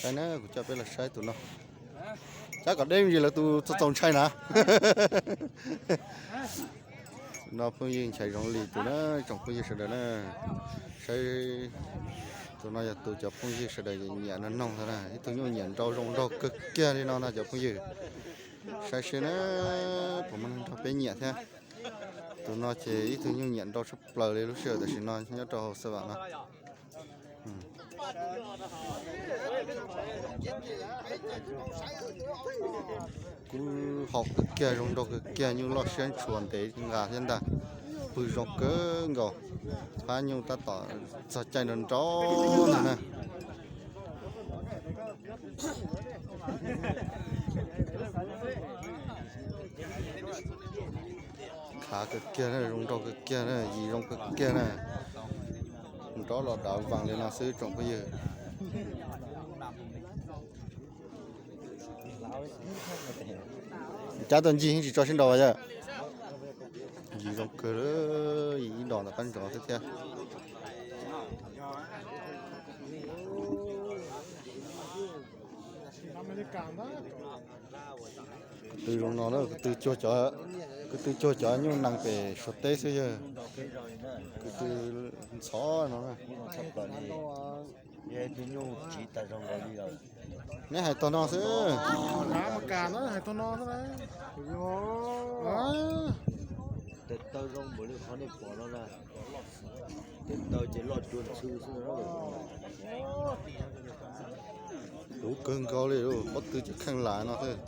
Saib na, kuv coj peb los saib tus no. Cab kom deb me ntsis lawv tus txaus txaus ntshai na. No phooj ywg Nchaiv Zoov Lis tus na, tsoom phooj ywg sawv daws na. Saib, tus no yog tus cov phooj ywg sawv daws nyiam nyiam no noog ntag na, ib tug nyuj nyiam nrau zoo nraug kawg kiag li no no cov phooj ywg. Saib seb na, puas muaj neeg nrog peb nyiam thiab. Tus no ces ib tug nyuj nyiam nrau tshaj plaws li lub sij hawm tam sim no nyob rau hauv Xav Vam no. Kub haum kawg kiag, zoo nraug kawg kiag, nyuj loj siab ntshua ntev nqa thiab ntag. Pw zoo kawg nkaus, phab nyuj tab tom txog caij nrau nrau ntag na. Khav kawg kiag na, zoo nraug kawg kiag na, yim zoo kawg kiag na. Nrov los dav vaas li no xwb tsoom phooj ywg. Cab tuaj ncig yeej tsis tso sib nraus yom. Yim zoo kawg, yim ib dos ntawm qab ntsov xwb thiab. Ko tw zoo no na, ko tw cuag cov, ko tw cuag cov nyuj nees pem Suav teb xwb yog. Ko tw ntxhov no na. Neb hais tog no xwb. Tes taw zoo npaum li qhov nej pom no na. Tes taw ces loj cuag ntxhw xwb. Puv kawg nkaus li, pob tw ces kheej lam no xwb.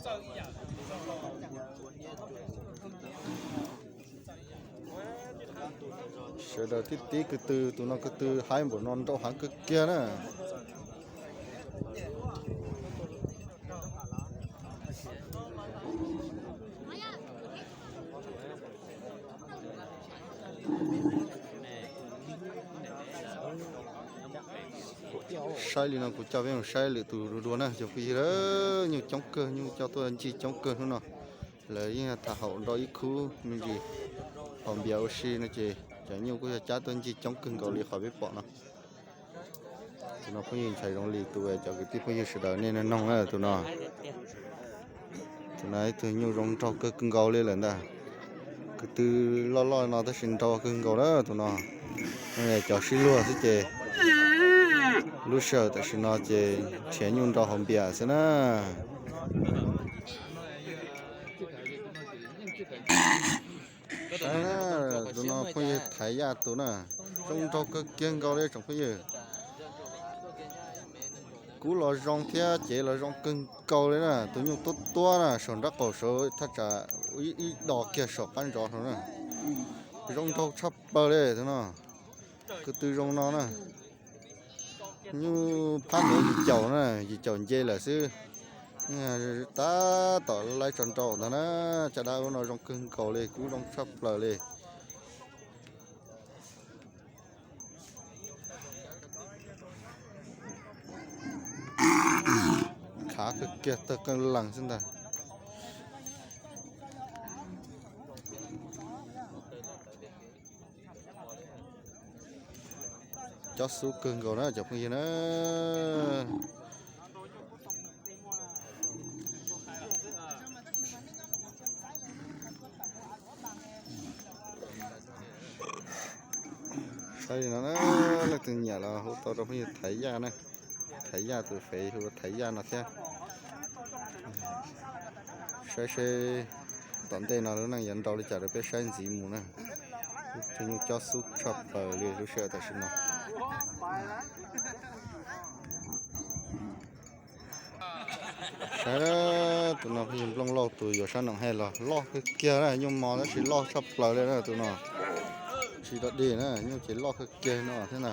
Sawv daws tib tib ko tw, tus no ko tw haib npaum no nrau heev kawg kiag na. Saib li no kuv coj peb mus saib lwm tus dua na cov phooj ywg. Nyuj coob kawg, nyuj coj tuaj ncig coob kawg hnub no. Lawv yeej tham haum nrau ib khub me ntsis, haus npias ua si no ces cov nyuj kuj yog cab tuaj ncig coob kawg nkaus li qhov peb pom no. Tus no phooj ywg Nchaiv Zoov Lis tus, cov kwv tij phooj ywg sawv daws nej noog na tus no. Tus no ib tug nyuj zoo nraug kawg nkaus li lawm ntag. Ko tw loj loj no tab sis nrau kawg nkaus na tus no. Cov sib luag xwb ces lub sij hawm tam sim no ces nrhiav nyuj nrau haus npias xwb na. Saib, tus no phooj ywg Thaiv Yaj tus na, zoo nraug kawg kiag nkaus li tsoom phooj ywg. Kub los zoo thiab cev los zoo kawg nkaus li na, tus nyuj tuab tuab na, saum nraub qaum saud thaj tsam ib dos kiag saum qab ntsov no na. Zoo nraug tshaj plaws li tus no. Ko tw zoo no na. Nyuj phab nuav yim caum na, yim caum nce lawm xwb. Tab tom laib tso nrau ntag na, caj dab ub no zoo kawg nkaus li, kub zoo tshaj plaws li. Khav kawg kiag tawg qeej lees xwb ntag. Cob xub kawg nkaus na cov phooj ywg na. Saib li no na, leej twg nyiam los hu tau rau phooj ywg Thaiv Yaj na. Thaiv Yaj tus fev hu Thaiv Yaj no thiab. Saib seb tom ntej no lub neej yuav nrau li cas rau peb saib ntxiv mus na. Tus nyuj cob xub tshaj plaws li lub sij hawm tam sim no. Saib, tus no phooj ywg Nplooj Lauj tus yuav sab noom haj los loj kawg kiag na, nyuj mos tab sis loj tshaj plaws li na tus no. Tsis dog dig na, nyuj ces loj kawg kiag no thiab na.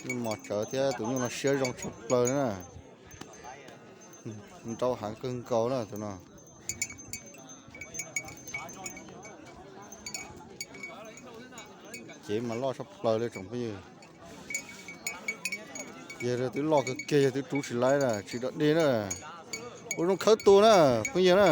Nyuj mos tsawv thiab tus nyuj no siab zoo tshaj plaws li na. Nrau heev kawg nkaus na tus no. Cev mas loj tshaj plaws li tsoom phooj ywg. Yog twb loj kawg kiag yog twb rub tsis laib na, tsis dog dig na. Ua zoo khawb tus na phooj ywg na.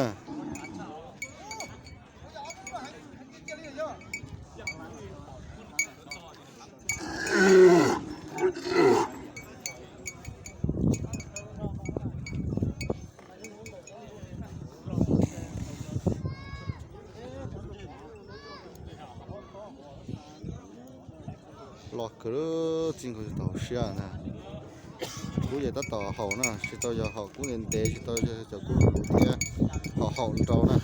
Kawg txij nkaus tau siab na. Kub ces tab tom haum na, tsis tau yog haum kub ntev ntev, tsis tau yog cov kub luv luv thiab, haum haum nrau na.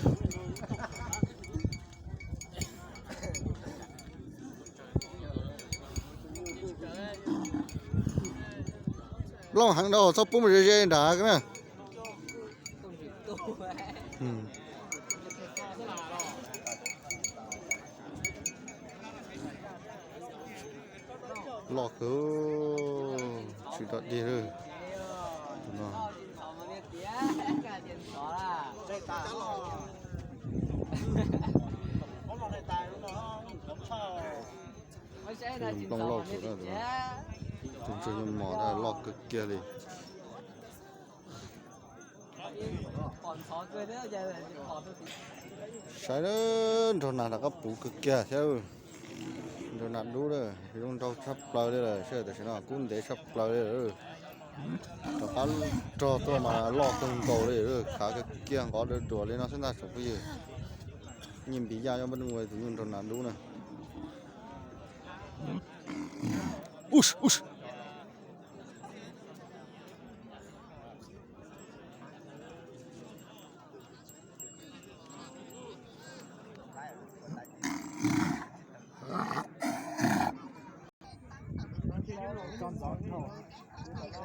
Looj heev rau txhob pub mus ze ze nrad na. Loj kawg, tsis dog dig lawm. Tus no nplooj loj kawg na, tus no. Tus ntsuag nyuj mos na, loj kawg kiag li. Saib na, nraug nas rov qab puv kawg kiag thiab. Nraug nas dub lawm, zoo nraug tshaj plaws li lawm, saib tam sim no kub ntev tshaj plaws li lawm. Rov qab rog tuaj mas loj kawg nkaus li, khav kawg kiag, nqov dawb duav li no xwb ntag tsoom phooj ywg. Nyiaj npis yaj nyob npab ua tus nyuj nraug nas dub na.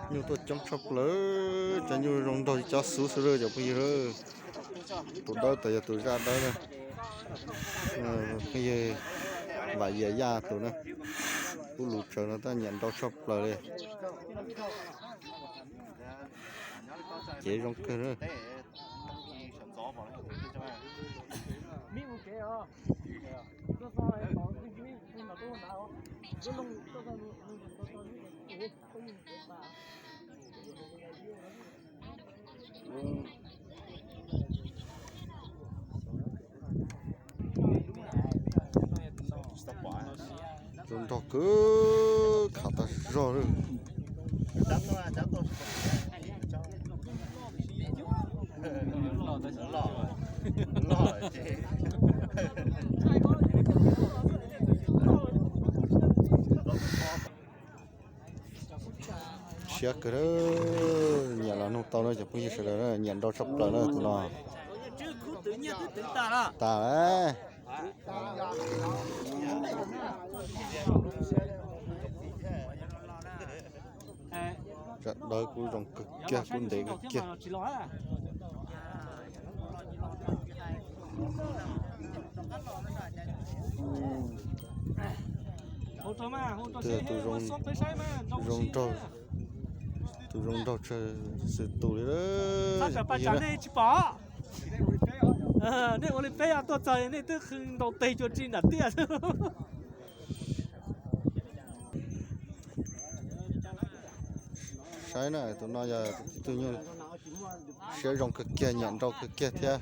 Nyuj tuaj coob tshaj plaws, cov nyuj zoo nraug cov xub xwb lawm cov phooj ywg. Tus dawb tas yog tus zaj dawb na. Phooj ywg Vam Yias Yaj tus na, kub luv tsawv no tab nyiam nrau tshaj plaws li. Cev zoo kawg na. Zoo nraug kawg, khav tag zog li. Siab kawg, nyiam los nug tau na cov phooj ywg sawv daws na, nyiam nrau tshaj plaws na tus no. Tas lawm. Tsam dawb kub zoo kawg kiag, kub ntev kawg kiag. Tus zoo nraug, tus zoo nraug tsawg xwm tus li. Nej ua li peb tuaj txog nej twb qhwv ntaus tes cuag tsi nram tiaj. Saib na, tus no yog tus nyuj siab zoo kawg kiag, nyiam nrau kawg kiag thiab.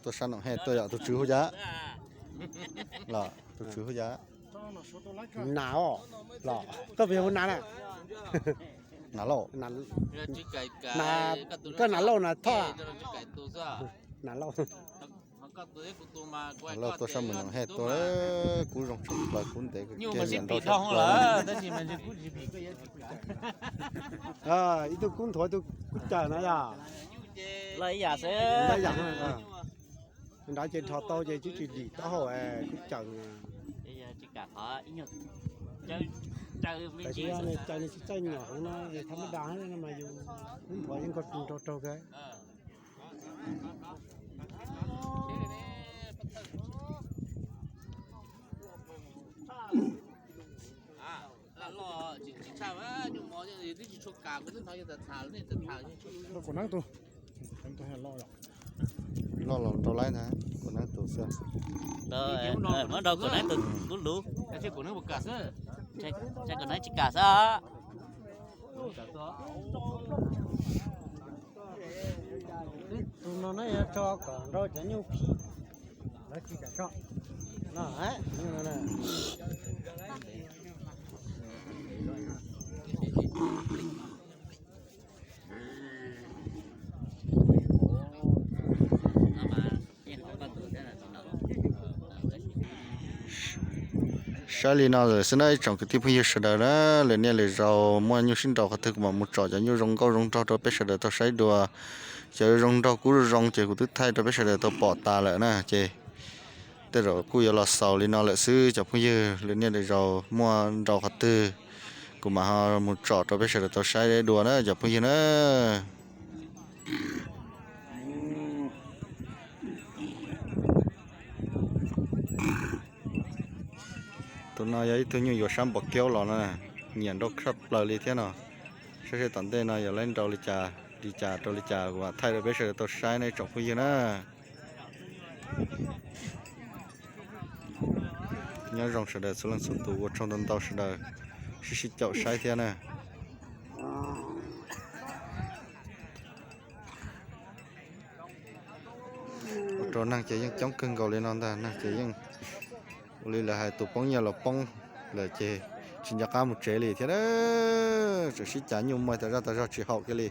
Tuaj sab Noom Hej tuaj yom, tus tswv hu cas? Los tus tswv hu cas? Nas os, los koj puas yog hu Nas na? Nas Lauj. Koj Nas Lauj Nas Thoj. Nas Lauj. Nas Lauj tuaj sab Noom Hej tuaj, kub zoo tshaj plaws, kub ntev kawg kiag, nyiam nrau tshaj plaws. Ib tug kub nthuav tus kub cawm na yom. Nrad ces dhos tau ces twb tsis dim taub hau kub cawm. Tam sim no cawm nws tsis txaij nyom heev no, thab mab das no mas yus kub nthuav yeej nkaus nrau raug kawg. Loj los nrau laib ntag, kuv neeb tus xwb. Muab nrau kuv neeb tus kub luv. Kuv neeb tsis kam xwb. Tus no na yog tso kom nrau cov nyuj phim, lawv tsis kam tso no. Saib li no lawm xwb na ib tsoom kwv tij phooj ywg sawv daws na, lwm niaj lwm zaus muaj nyuj sib nraus qhov twg kuv mam mus tsom cov nyuj zoo nkauj zoo nraug rau peb sawv daws tau saib dua. Cov zoo nraug kub zoo ces kuv twb thaij rau peb sawv daws tau pom tas lawm na ces tej zaum kuj yuav los xaus li no lawm xwb cov phooj ywg, lwm niaj lwm zaus muaj nraus qhov twg kuv mam ho mus tsom rau peb sawv daws tau saib dua na cov phooj ywg na. Tus no yog ib tug nyuj yuav sab npos kiaub los no, nyiam nrau tshaj plaws li thiab no. Saib seb tom ntej no yuav laib nrau li cas li cas rau li cas kuv mam thaij rau peb sawv daws tau saib na ib tsoom phooj ywg na. Nyob zoo sawv daws txhua leej txhua tus, ua tsaug ntau ntau sawv daws sib sib caum saib thiab na. Ua rau neeg ces yeej coob kawg nkaus li no ntag, neeg ces yeej ua li lawv hais tus poob nyiaj los poob lawm ces tsis nco qab mus tsev li thiab na. Tseem sib cav nyuj muaj tas zaj tas zog tsis haum kiag li.